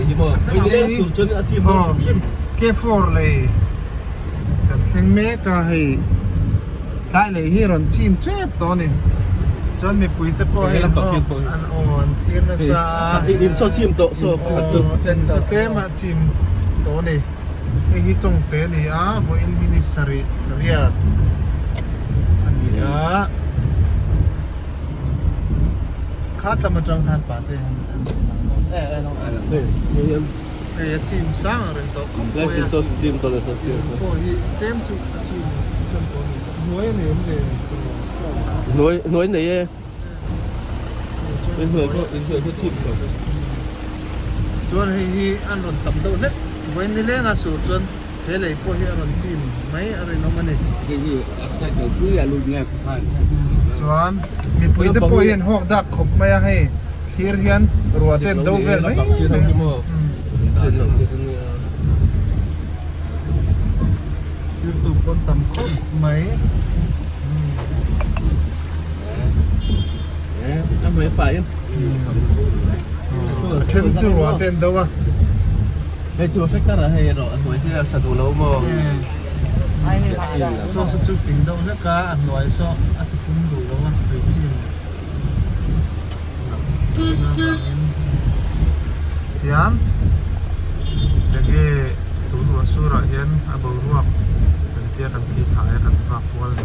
hi maw hei sur chuan a chim dawn hrim hrim. K4 lei kan thleng mek a hei tlai lei hi rawn chim tep tawh a ni chuan mipui te pawh hei an aw an thlir nasa a in saw chim tawh saw pakhat chu in saw tlem a chim tawh a ni hei hi chawngte a ni a vawiin hi ni sarih thariat a ni a. Kha tlam atang khan pa te han an lang dawn e e lo hei hei hian hei a chim sang ang reng tawh khawp lai mai sin a saw chim tawh le saw sir in pawh hi tlem chu a chim chhan tawh a ni hnuai a nei awm ve hnuai hnuai nei e in hnuai pawh in hnuai pawh chim tawh chuan hei hi an rawn tam deuh hlek vawiin nileng a sur chuan He lei pawh hi a rawn chim mai a rinawm a ni. Chuan mipui te pawh hian hawk dak khawp mai a hei thlir hian ruah te an do vel mai mai a. Thlir tu pawn tam khawp mai. A then chu ruah te an do a. Hei chu hre kar a hei erawh a hnuai hi a sa duh lo maw? Saw saw chu fing deuh hlek a, a hnuai saw a ti pum duh lo a, tui chin loh avangin tian enge tun ruah surah hian a boruak kan tia kan thli thlai a kan vak kual ni.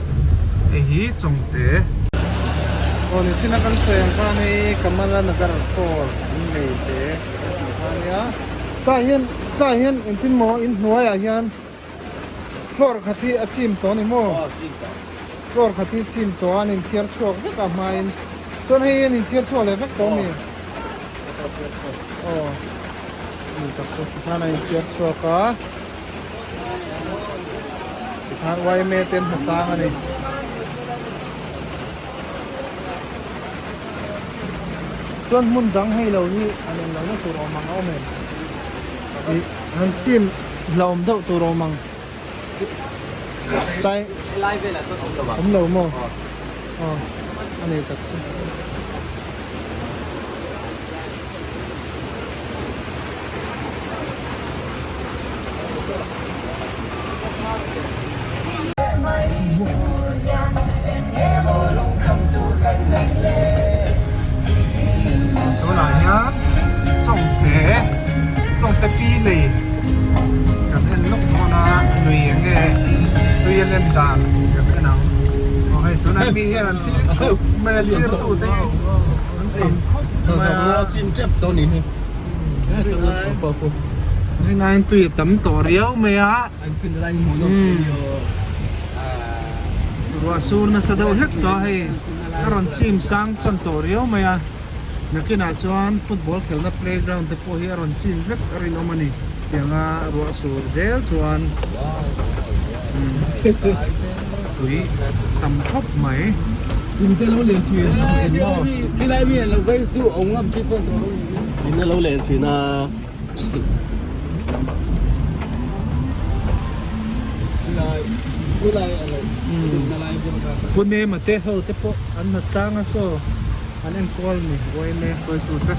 Hei hi Chawngte. Aw nichina kan sawi ang khan hei Kamala Nagar Four an nei te. Tah hian tah hian engtin maw in hnuaiah hian floor khat hi a chim tawh a ni maw floor khat hi chim tawh a an inthiar chhuak vek a hmain chuan hei hi an inthiar chhuak leh vek tawh a mi aw ni tak chu tikhan a inthiar chhuak a tikhan yma te an hmu tlang a ni. Chuan hmun dang hei lo hi an en lohna tur awm ang a awm em? Ih han chim hlauhawm deuh tur awm ang. Tlai Helai velah chuan awm lo ang. Awm lo maw? Aw a nei tak chu. Tunah hian chawngte chawngte pi lei kan en lawk dawn a lui eng nge tui a len dan kan en ang aw hei tunah mi hian an thlir thup mai a thlir tu te hi an tam khawp mai a. Rinaiin tui a tam tawh riau mai a. Ruah sur nasa deuh hlek tawh a hei a rawn chim sang chan tawh riau mai a nakinah chuan football khelhna playground te pawh hi a rawn chim vek a rinawm a ni tianga ruah sur zel chuan tui tam khawp mai. Pune mate ho te pawh an hna tlang a saw an enkawl ni yma hruaitu te.